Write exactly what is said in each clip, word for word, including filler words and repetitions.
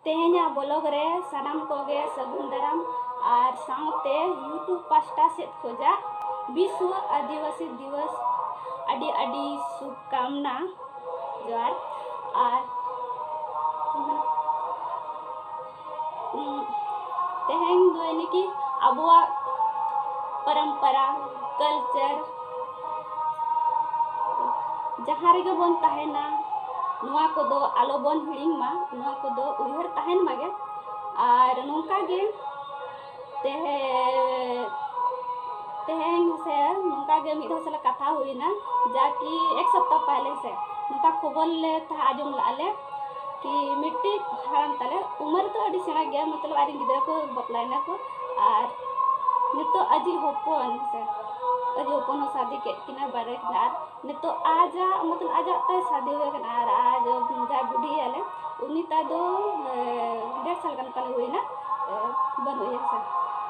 ᱛᱮᱦᱮᱧᱟᱜ ᱵᱞᱚᱜ ᱨᱮ ᱥᱟᱱᱟᱢ ᱠᱚᱜᱮ ᱥᱟᱹᱜᱩᱱ ᱫᱟᱨᱟᱢ ᱟᱨ ᱥᱟᱶᱛᱮ YouTube ᱯᱟᱥᱴᱟ ᱥᱮᱫ ᱠᱷᱚᱱᱟᱜ ᱵᱤᱥᱣᱚ ᱟᱹᱫᱤᱵᱟᱹᱥᱤ ᱫᱤᱵᱚᱥ ᱟᱹᱰᱤ ᱟᱹᱰᱤ ᱥᱩᱵᱷᱠᱟᱢᱱᱟ᱾ ᱡᱚᱦᱟᱨ᱾ ᱟᱨ ᱛᱮᱦᱮᱧ ᱫᱚ ᱭᱟᱱᱤ ᱠᱤ ᱟᱵᱚᱣᱟᱜ ᱯᱚᱨᱚᱢᱯᱚᱨᱟ, ᱠᱟᱞᱪᱟᱨ, ᱡᱟᱦᱟᱸ ᱨᱮᱜᱮ ᱵᱚᱱ ᱛᱟᱦᱮᱱᱟ, ᱱᱚᱣᱟ ᱠᱚᱫᱚ ᱟᱞᱚ ᱵᱚᱱ ᱦᱤᱲᱤᱧ ᱢᱟ, ᱱᱚᱣᱟ ᱠᱚᱫᱚ ᱩᱭᱦᱟᱹᱨ ᱛᱟᱦᱮᱱ ᱢᱟᱜᱮ᱾ ᱟᱨ ᱱᱚᱝᱠᱟ ᱜᱮ ᱛᱮᱦᱮ-, ᱛᱮᱦᱮᱧ ᱥᱮ ᱱᱚᱝᱠᱟ ᱜᱮ ᱢᱤᱫ ᱫᱷᱟᱣ ᱥᱟᱞᱟᱜ ᱠᱟᱛᱷᱟ ᱦᱩᱭᱱᱟ, ᱡᱟ ᱠᱤ ᱮᱠ ᱥᱚᱯᱛᱟ ᱯᱟᱦᱞᱮ ᱥᱮ ᱱᱚᱝᱠᱟ ᱠᱷᱚᱵᱚᱨ ᱞᱮ ᱛᱟᱦᱮᱸ ᱟᱸᱡᱚᱢ ᱞᱟᱜᱼᱟ ᱞᱮ ᱠᱤ ᱢᱤᱫᱴᱤᱡ ᱦᱟᱲᱟᱢ ᱛᱟᱞᱮ, ᱩᱢᱮᱨ ᱫᱚ ᱟᱹᱰᱤ ᱥᱮᱬᱟ ᱜᱮᱭᱟ, ᱢᱚᱛᱞᱚᱵ ᱟᱡ ᱨᱮᱱ ᱜᱤᱫᱽᱨᱟᱹ ᱠᱚ ᱵᱟᱯᱞᱟᱭᱮᱱᱟ ᱠᱚ, ᱟᱨ ᱱᱤᱛᱚᱜ ᱟᱡᱤᱡ ᱦᱚᱯᱚᱱ ᱥᱮ ᱟᱡᱤᱡ ᱦᱚᱯᱚᱱ ᱦᱚᱸ ᱥᱟᱫᱤ ᱠᱮᱫ ᱠᱤᱱᱟ ᱵᱟᱨᱭᱟ ᱠᱤᱱᱟ, ᱟᱨ ᱱᱤᱛᱚᱜ ᱟᱡᱟᱜ ᱢᱚᱛᱞᱚᱵ ᱟᱡᱟᱜ ᱛᱟᱭ ᱥᱟᱫᱤ ᱦᱩᱭ ᱟᱠᱟᱱᱟ, ᱟᱨ ᱟᱡ ᱡᱟᱦᱟᱸᱭ ᱵᱩᱰᱷᱤ ᱟᱞᱮ ᱩᱱᱤ ᱛᱟᱭ ᱫᱚ ᱰᱮᱲ ᱥᱟᱞ ᱜᱟᱱ ᱯᱟᱞᱮ ᱦᱩᱭᱱᱟ ᱵᱟᱹᱱᱩᱜ ᱮᱭᱟ ᱥᱮ᱾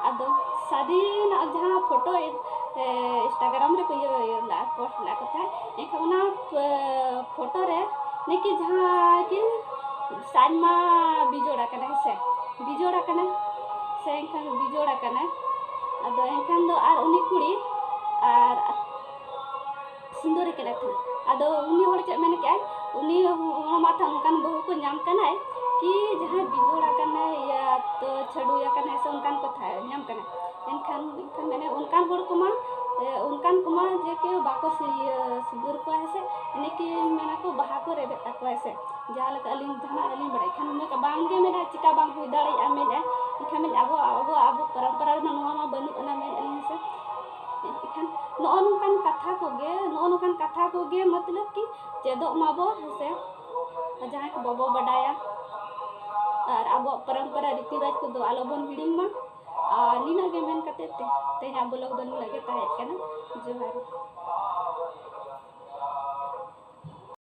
ᱟᱫᱚ ᱥᱟᱫᱤ ᱨᱮᱱᱟᱜ ᱡᱟᱦᱟᱸ ᱯᱷᱳᱴᱳ Instagram ᱨᱮᱠᱚ ᱤᱭᱟᱹ ᱞᱟᱜᱼᱟ, ᱯᱳᱥᱴ ᱞᱟᱜᱼᱟ ᱠᱚ ᱛᱟᱦᱮᱸᱫ, ᱮᱱᱠᱷᱟᱱ ᱚᱱᱟ ᱯᱷᱳᱴᱳ ᱨᱮ ᱱᱤᱠᱤ ᱡᱟᱦᱟᱸ ᱠᱤ ᱥᱟᱡᱽᱢᱟ ᱵᱤᱡᱳᱲ ᱟᱠᱟᱱᱟ ᱦᱮᱸ ᱥᱮ, ᱵᱤᱡᱳᱲ ᱟᱠᱟᱱᱟ ᱥᱮ ᱮᱱᱠᱷᱟᱱ ᱵᱤᱡᱳᱲ ᱟᱠᱟᱱᱟ᱾ ᱟᱫᱚ ᱮᱱᱠᱷᱟᱱ ᱫᱚ ᱟᱨ ᱩᱱᱤ ᱠᱩᱲᱤ ᱟᱨ ᱥᱤᱸᱫᱩᱨ ᱠᱮᱫᱟ ᱠᱚ᱾ ᱟᱫᱚ ᱩᱱᱤ ᱦᱚᱲ ᱪᱮᱫ ᱢᱮᱱ ᱠᱮᱜᱼᱟᱭ, ᱩᱱᱤ ᱦᱚᱲ ᱢᱟ ᱛᱟᱦᱮᱸ ᱚᱱᱠᱟᱱ ᱵᱟᱹᱦᱩ ᱠᱚ ᱧᱟᱢ ᱠᱟᱱᱟᱭ ᱠᱤ ᱡᱟᱦᱟᱸᱭ ᱵᱤᱡᱳᱲ ᱟᱠᱟᱱᱟᱭ, ᱤᱭᱟᱹ ᱛᱚ ᱪᱷᱟᱹᱰᱩᱭ ᱟᱠᱟᱱᱟᱭ ᱥᱮ ᱚᱱᱠᱟᱱ ᱠᱚ ᱛᱟᱦᱮᱸ ᱧᱟᱢ ᱠᱟᱱᱟ᱾ ᱮᱱᱠᱷᱟᱱ ᱮᱱᱠᱷᱟᱱ ᱢᱮᱱᱮ ᱚᱱᱠᱟᱱ ᱦᱚᱲ ᱠᱚᱢᱟ ᱚᱱᱠᱟᱱ ᱠᱚᱢᱟ ᱡᱮ ᱠᱮᱣ ᱵᱟᱠᱚ ᱥᱤᱸᱫᱩᱨ ᱠᱚᱣᱟ ᱦᱮᱸ ᱥᱮ, ᱮᱱᱮ ᱠᱤ ᱢᱮᱱᱟ ᱠᱚ ᱵᱟᱦᱟ ᱠᱚ ᱨᱮᱵᱮᱫ ᱛᱟᱠᱚᱣᱟ ᱦᱮᱸ ᱥᱮ᱾ ᱡᱟᱦᱟᱸ ᱞᱮᱠᱟ ᱟᱹᱞᱤᱧ ᱡᱟᱦᱟᱱᱟᱜ ᱟᱹᱞᱤᱧ ᱵᱟᱲᱟᱭ ᱠᱷᱟᱱ ᱢᱮᱱᱟ ᱵᱟᱝ ᱜᱮ ᱢᱮᱱᱟ ᱪᱤᱠᱟ ᱵᱟᱝ ᱦᱩᱭ ᱫᱟᱲᱮᱭᱟᱜᱼᱟ ᱢᱮᱱᱟ᱾ ᱮᱱᱠᱷᱟᱱ ᱢᱮᱱᱟ ᱟᱵᱚ ᱟᱵᱚ ᱟᱵᱚ ᱯᱚᱨᱚᱢᱯᱚᱨᱟ ᱨᱮᱢᱟ ᱱᱚᱣᱟ ᱢᱟ ᱵᱟᱹᱱᱩᱜ ᱟᱱᱟ ᱢᱮᱱ ᱟᱹᱞᱤᱧ ᱦᱮᱸ ᱥᱮ᱾ ᱮᱱᱠᱷᱟᱱ ᱱᱚᱜᱼᱚ ᱱᱚᱝᱠᱟᱱ ᱠᱟᱛᱷᱟ ᱠᱚᱜᱮ ᱱᱚᱜᱼᱚ ᱱᱚᱝᱠᱟᱱ ᱠᱟᱛᱷᱟ ᱠᱚᱜᱮ ᱢᱚᱛᱞᱚᱵ ᱠᱤ ᱪᱮᱫᱚᱜ ᱢᱟᱵᱚ ᱦᱮᱸ ᱥᱮ᱾ ᱡᱟᱦᱟᱸᱭ ᱠᱚ ᱵᱟᱵᱚ ᱵᱟᱰᱟᱭᱟ ᱟᱨ ᱟᱵᱚᱣᱟᱜ ᱯᱚᱨᱚᱢᱯᱚᱨᱟ ᱨᱤᱛᱤ ᱨᱮᱣᱟᱡᱽ ᱠᱚᱫᱚ ᱟᱞᱚ ᱵᱚᱱ ᱦᱤᱲᱤᱧ ᱢᱟ᱾ ᱟᱨ ᱱᱤᱱᱟᱹᱜ ᱜᱮ ᱢᱮᱱ ᱠᱟᱛᱮ ᱛᱮ ᱛᱮᱦᱮᱧᱟᱜ ᱵᱞᱚᱜ ᱫᱚ ᱱᱤᱱᱟᱹᱜ ᱜᱮ ᱛᱟᱦᱮᱸ ᱠᱟᱱᱟ᱾ ᱡᱚᱦᱟᱨ᱾